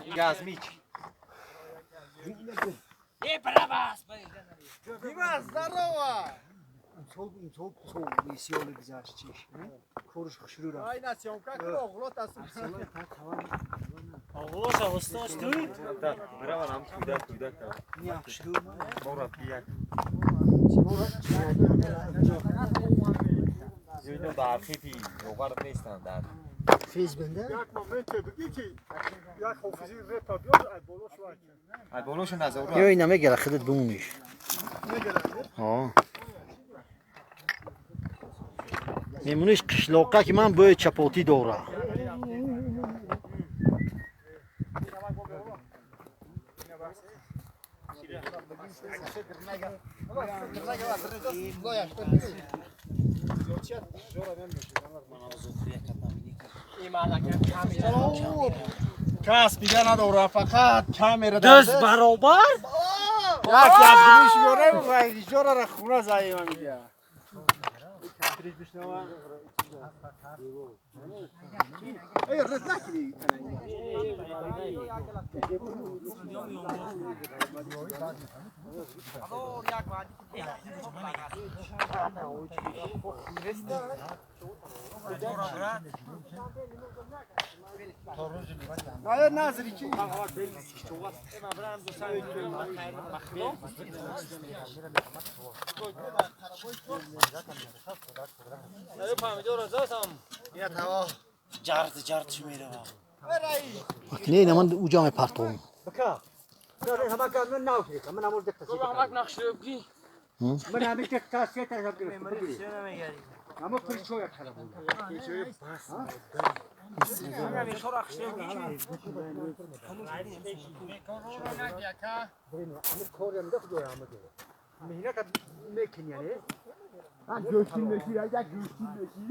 Газмич. Дима, здорово! Имсол бисёр гузашт чиш. Корш хушрӯ рафт. Айна съёмка кун, оғлот аст. Оғлоша устош ту? Да, бирава нам кӯдак кӯдак. Не хушрӯ. Мора пияк. Ино дар архиви роғар нестанд дар. Фез банда? Як моменте бигӣ ки як ҳофизи репа биёд, ай боло шуай. Ай болоша назора. Ё ина мегира худат бимониш. Мегирад. Ҳо. Мемониш қишлоқа ки ман бӯи чапотӣ дора. Кас дига надора, фақат камера Дӯст баробар? Як ябдиниш меорем ва иҷорара хуна заима мегия. Эй, рад накунӣ. Ая назри ки. Ҷард ҷард чӣ мерава? Не, ина ман уҷа мепартовам. Гӯштин мекӣ, як гӯштин мекӣ.